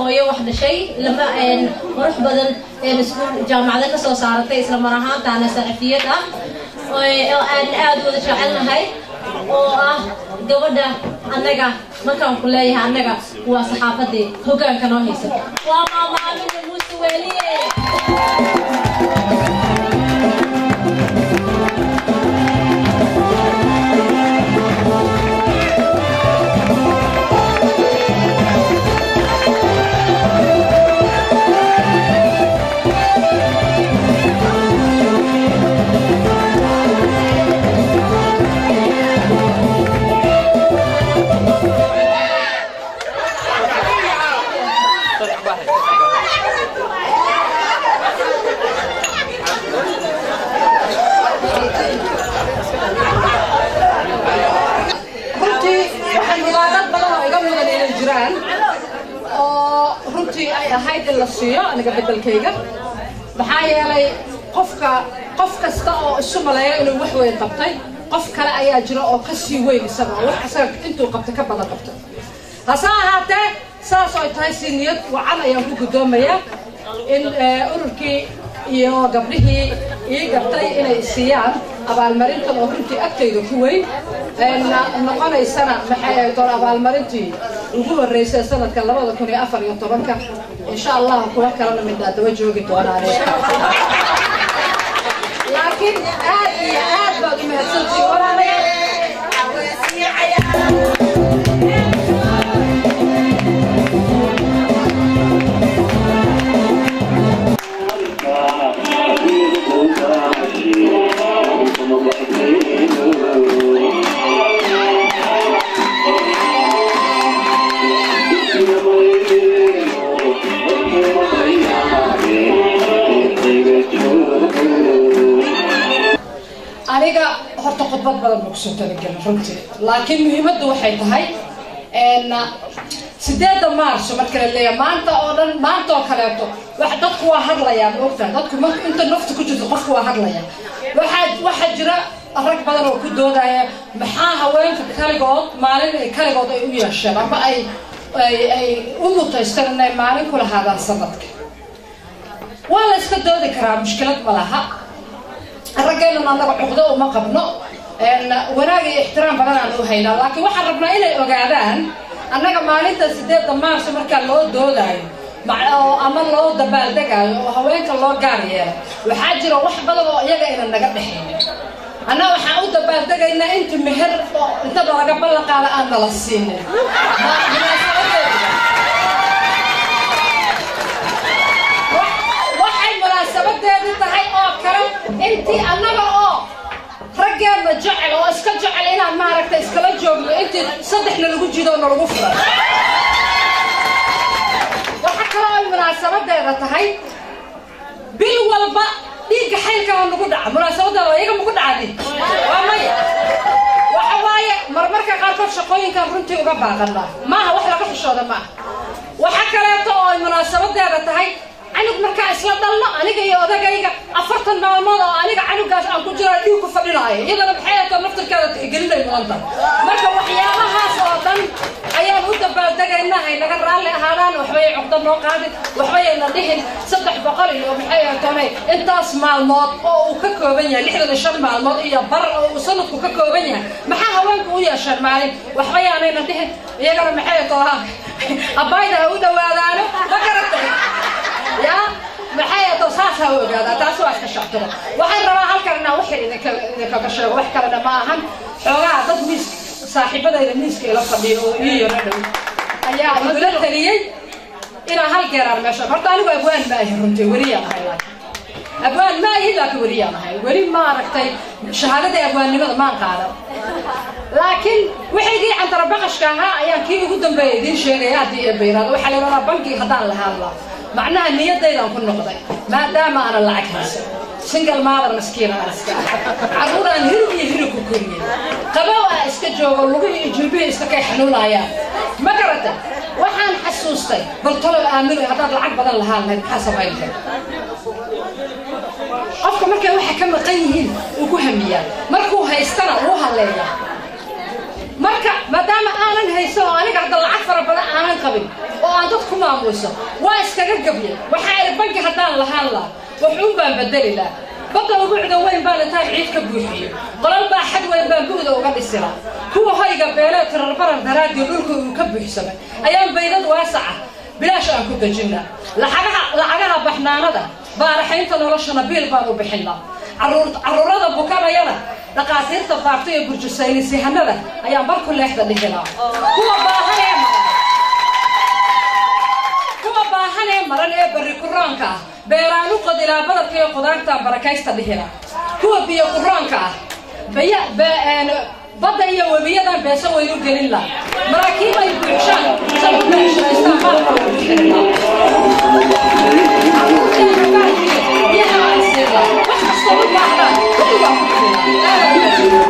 Hooyo wax dhashay lama qurux badan, iskuul jaamacada ka soo saaratay, isla mar ahaantaana saxafiyad ah oo aan aad wada jecelnahay, oo ah gabadha annaga markaan ku leeyahay annaga waa saxaafadii hoggaanka noo haysa, waa Maama Aamina Muuse Weeliye. Runtii waxaan hubaa dad badan oo iga mudan inay jiraan oo runtii ay ahayd in la siiyo aniga beddelkayga, maxaa yeelay qofka qof kasta oo isu maleeyo inuu wax weyn qabtay, qof kale ayaa jira oo ka sii weyn isaga oo wax isaga intuu qabtay ka badan qabtay. Hase ahaatee, saas oo ay tahay, si niyad wacan ayaan ku guddoomayaa in ururkii iyo gabdhihii ii gartay inay siiyaan abaalmarintan oo runtii agtayda ku weyn, noqonaysana maxay ay doon abaalmarintii ugu horreysay sanadka 2014-ka. Insha Allah kuwa kalena middaa daba joogi doonaane, laakiin aad iyo aad baad u mahadsantihiin, walaalayaal. Aniga horta khudbad badan ma kusoo talagelin runtii, laakiin muhiimaddu waxay tahay 8-da Maarso marka la leeyahay maanta oo dhan, maanta oo kaleeto wax dadku waa hadlayaa. Ma ogtahay, dadku marka inta nafta ku jirto qofku waa hadlaya. Waxaa jira rag badan oo ku doodaya maxaa haweenka kaligood maalin ay kaligood ay u yeesheen ama ay u mutaysteen inay maalin ku lahaadaan sanadka. Waa la iska doodi karaa, mushkilad ma laha. Raggeennan annaga cuqdo uma qabno, wanaag iyo ixtiraam badan aan u haynaa, laakiin waxaan rabnaa inay ogaadaan annaga maalinta 8-da Maarso markaa loo doodaayo oo ama loo dabaaldegaayo oo haweenka loo gaar yeelo, waxaa jira wax badan oo iyaga ina naga dhexaynin. Annaga waxaan u dabaaldegaynaa inta meher oo intada laga ballan qaada aan nala siinin. Waxay munaasabadeedu tahay oo kale intii annaga oo raggeenna jecel oo iska jecel inaan maaragtay iskala joogno, intii saddexna lagu jido oo nalagu furay. Waxa kale oo munaasabadeeda tahay bil walba dhiigga xaylka oo nagu dhaca. Munaasabadeeda iyaga maku dhacdi? Waa maya. Waxa waaye marmarka qaarkood shaqooyinkan runtii uga baaqanaa, maaha wax laga xishooda maaha. Waxa kaleeto oo ay munaasabadeeda tahay canug markaa isla dhalno aniga iyo odagayga, 40 maalmood oo aniga canugaas aan ku jiraa dhiig ku fadhinaayo, iyadana maxay ahayd naftirkeeda tixgelinay mudan tahay. Marka waxyaabahaas oo dhan ayaan u dabaaldegaynaa. Hay naga raalli ahaadaan, waxbay cuqdo noo qaadin, waxbayayna dhihin 300 iyo maxay ahayd intaas maalmood oo uu ka kooban yahay 65 maalmood iyo bar oo uu sanadku ka kooban yahay, maxaa haweenku u yeesheen maalin? Waxba yaanayna dhihin, iyagana maxay ahayd abayda ha u dhawaadaano. Ma garatay? Ya maxay ato saas ha ogaadaa, taas waa iska shactiro. Waxaan rabaa halkan inaan wax yar idinkaga sheego, wax kalena ma ahan. Xoogaa dad miis saaxiibadayda miiska ila fadhiyo oo ii yaro dhow ayaa igula taliyey inaan hal geeraan meesha. Horta anigu abwaan ma ahi runtii, weriyaan ahay, laakiin abwaan ma ahi, laakiin weriyaan ahay. Weli ma aragtay shahaadada abwaannimada maan qaadan, laakiin waxaygii cantarabaqashka ahaa ayaan kii ugu dambeeya idiin sheegaya haddii ee bayraado. Waxaa la yidhahdaa banki haddaan lahaan lahaa, macnaha niyadaydaan ku noqday maadaama aanan lacag haysan, single mother maskiina aan iska ah, carruur aan hirib iyo hirib ku koriyey, qabow aan iska joogo, lugihii iyo jilbihii iska kay xanuunayaan. Ma garata? Waxaan xasuustay, bal talow aamino, haddaad lacag badan lahaan lahayd maxaa samayn lahayd? Qofka markay waxa ka maqan yihiin uu ku hamiyaa, markuu haystana wuu halleeyaa. Marka maadaama Aanan haysan oo aniga hadda lacag fara badan aanan qabin oo aan dad ku maamuuso, waa iskaga gabyay. Waxaa idhi, banki haddaan lahaan lahaa, waxuun baan bedeli lahaa. Badda ubucda weyn baan intaan ciid ka buuxiyo, qolal baa xad weyn baan bu'da uga dhisilaa. Kuwa hoyga beelee tirarbarar daraaddii dhulka uu ka buuxsamay ayaan baydad waasaca bilaash aan ku dejinaa. Lacagaha baxnaanada, baaraxaynta noloshana biil baan u bixinaa. Carruurada bukanayana dhaqaatiirta baarta iyo burjusaynisyahanada ayaan barku leexda dhihilaa. Kuwa baahan ee maran ee barri kuraanka ah beeraan u qodilaa, badalka iyo qudaartaan barakaysta dhihilaa. Kuwa biyo kuraanka ah badda iyo webiyadan beeso waynu gelin laha, maraakiib ay buuxshaan say u beecshiraystaan maalka ugu xirnaa. Carruurteena baadkiyo biyaha aan siinaa, wax kastoo u baahdaan kulli waan ku bixinaa.